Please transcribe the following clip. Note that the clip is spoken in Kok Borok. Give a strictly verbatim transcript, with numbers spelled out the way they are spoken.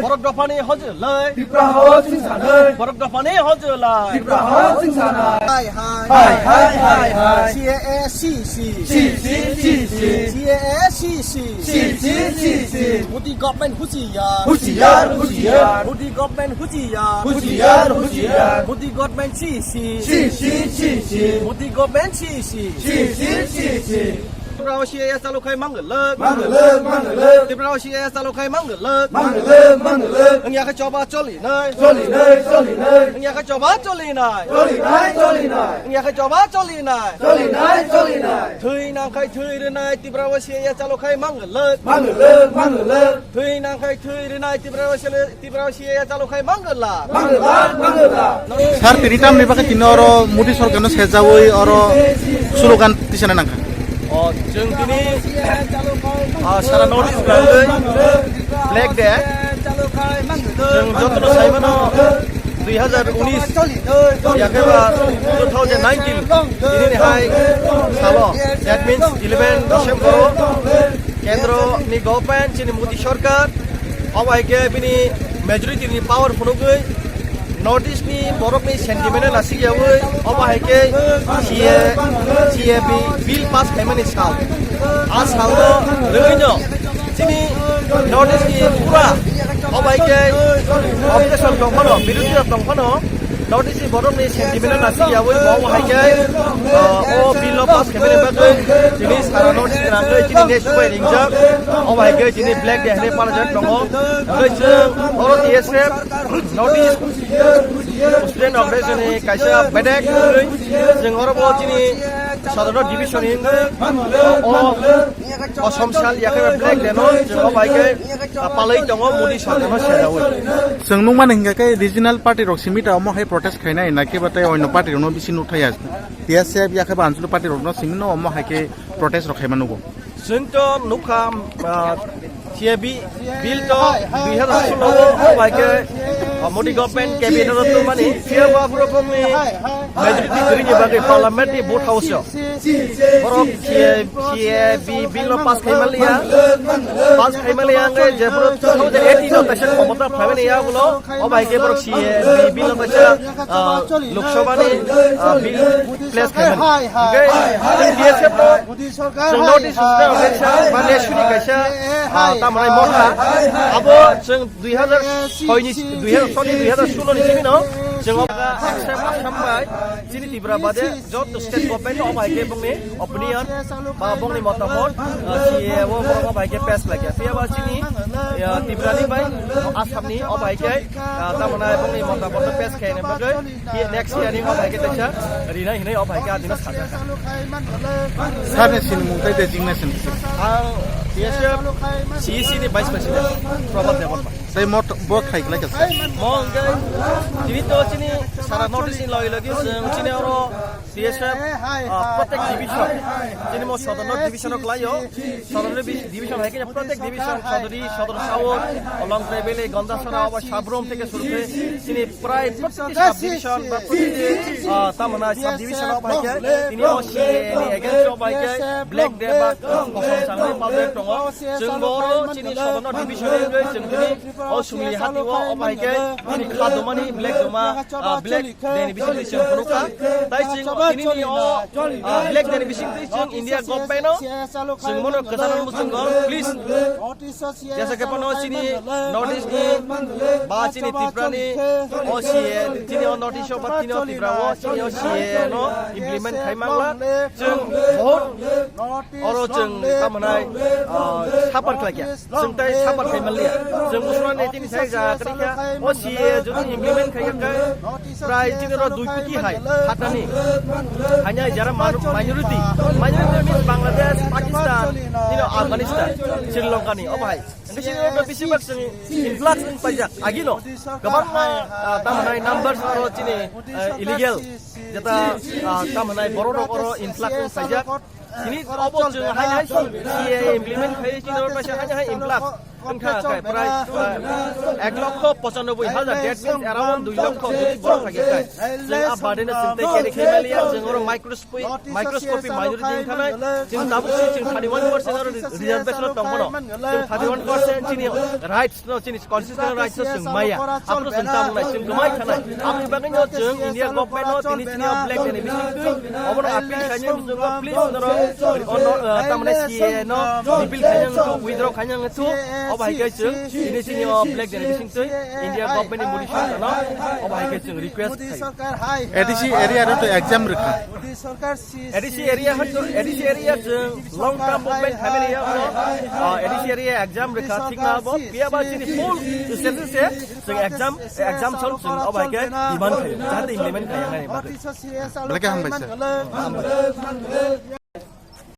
Borok dophani hojlai. Tipra hao chwng sanai. Borok dophani hojlai. Tipra hao chwng sanai. Hai, hai. Hai, hai, hai, hai. C A A, C C. C C, C C. C A A, C C. C C, C C. Modi government husiar. Husiar, husiar. Modi government husiar. Husiar, husiar. Modi government C C. C C, C C. Modi government C C. C C, C C. Tipra o C A A chalo khai manglwk. Manglwk, manglwk. Tipra o C A A chalo khai manglwk. Manglwk, manglwk. Wngya khe choba cholinai. Cholinai, cholinai. Wngya khe choba cholinai. Cholinai, cholinai. Wngya khe choba cholinai. Cholinai, cholinai. Thwi nang khai thwi rwnai Tipra o C A A chalo khai manglwk. Manglwk, manglwk. Thwi nang khai thwi rwnai Tipra o C A A Tipra C A A chalo khai manglwk. Manglwk, manglwk. Sir, tini tamni bagwi tini oro Modi sorkarno sejawi oro slogan tisana nangkha. O, chwng tini, ah, sara North East rangwi Black Day. Chwng jotono saimano dui hazar unis, yakhe ba two thousand nineteen, tini ni hai salo, that means eleven December o, Kendro ni government, chini Modi sorkar, obo hai khe bini majority ni power phunugwi North East ni borok ni sentiment no nasik yawi, obo hai khe C A, C A B bill pass khaimani sal. A sal no rwgwi no chini North East ni pura obo hai khe opposition tong phano, birodhi rok tong phano, North East ni borok ni sentiment no nasik yawi bo obo hai khe, uh, o bill no pass khaimani bagwi chini sara North East ni rangwi chini next bai ringjak. Obo hai khe chini Black Day hinwi palajak tongo. Hwnkhe chwng oro T S F North East Student Organization ni kaisa bedek wngwi chwng oro bo chini Sadharno Division ni wngwi o Osom sal yakhe Black Day no chwng obo hai khe, ah, palwi tongo Modi sorkar no sejawi. Chwng nukmani hinkha khe regional party rok simi ta omo hai protest khainai, na khe ba tei onno party rok no bisi nukthai ya. T S F yakhe ba Anchalik party rok no simi no omo hai khe protest rok khaima nugo. Chwng to nukha, ah, C A B bill to dui hazar solo o bai khe, ah, Modi government cabinet o tongmani, phiya bo aphuru bongni majority kwrwini bagwi parliament ni vote house o. Borok C A, C A B bill no pass khai manliya, pass khai manliya hwnkhe jephuru two thousand eighteen o kaisa khomota phaimani ya ulo, o bai khe borok C A B bill no kaisa, ah, Lok Sabha ni, ah, bill place khai mani. Hwnkhe T S F no Modi sorkar chwng hai, notice hai, sujna hai, hai, kaisa, hai, ba hai, nesuni hai, kaisa, hai, ah, hai, tamrai hai, motha. Hai, hai, abo hai, chwng dui hazar soi ni, dui hazar soi ni, dui hazar solo ni simi no chwng accept Assam bai chini Tripura bade joto state government no obo hai khe bongni opinion ba bongni motamot, ah, C A A o borok obo hai khe pass khlai kha. Phiya ba chini, ah, Tripura ni bai Assam ni obo hai khe, ah, tamoni bongni motamot no pass khaina bagwi next year ni obo hai khe teisa rina hinwi obo hai khe adino sajak. Sir ni sinimung tei designation kisa? Ang T S F C E C ni Vice President, Prabhat Debbarma. Tei mot bo khai khlai kha, sir? Mo hwnkhe tini to chini sara notice ni logi logi chwng chini oro T S F, ah, Protect Division, chini mo Sodor North Division o khlaio. Sodor North Division hai khe Protect Division, Sodori, Sodor South, Longtrai Valley, Gondasara, obo Sabrom theke suru khe chini prai protiti sub division ba protiti, ah, tamona sub division o bai khe tini o C A A ni against o bai khe Black Day ba kosom sanai pal tongo. Chwng bo oro chini Sodor North Division ni wngwi chwng tini o Sumli hati o, o bai khe tini kha domani Black Doma, ah, Black Day ni bisingtwi chwng phunukha. Tai chwng tini ni o, ah, Black Day ni bisingtwi chwng India government no chwng mono kwchangma muchungo, please. Jesa khe phano chini North East ni ba chini Tripura ni o C A A, chini o North East o ba chini o Tripura o chini o C A A no implement khai mangla. Chwng bahut oro chwng tamo nai, ah, suffer khlai kha. Chwng tai suffer khai manliya. Chwng musulman ni chini sai ja kri kha. O C A A jodi implement khai kha, prai chini oro dui koti hai hatani. Hanya jara mar-, minority. Minority means Bangladesh, Pakistan, you know, Afghanistan, Sri Lanka ni, obo hai. Hingke chini oro besibak chwng influx wng paijak. Agino kwbangma, ah, tamo nai numbers oro chini, ah, illegal. Jeta, ah, tamo nai borok rok oro influx wng paijak. Chini obo chwng hai hai C A A implement khai chini oro kaisa hai hai influx wngkha khe prai, ah, Ek lokho pochanoboi hajar, that means around dui lokho jodi borok thangya khai. Chwng a burden no chwng tei carry khai maliya, chwng oro microscopy, microscopy majority wngkha nai, chwng tabuk se chwng thirty one percent oro reservation o tong phano. Chwng thirty one percent chini rights no, chini constitutional rights no chwng maya. Aphano chwng tamo nai, chwng kwmai khanai. Aboni bagwi no chwng India government no tini chini o black day ni bisingtwi obono appeal khainai, chwng please noro, ono, uh, tamni C A A no repeal khainai, withdraw khainai thu, obo hai khe chwng tini chini o black day ni bisingtwi India government ni Modi sarkar no obo hai khe chwng request khai. A D C area no to exam rwkha. A D C area ha to, A D C area chwng long term movement khaimani ya, uh, A D C area exam rwkha thik na bo, phiya ba chini full state se chwng exam, exam chwng obo hai khe demand khai, jahate implement khai nai bagwi. Belai khe hambai sir.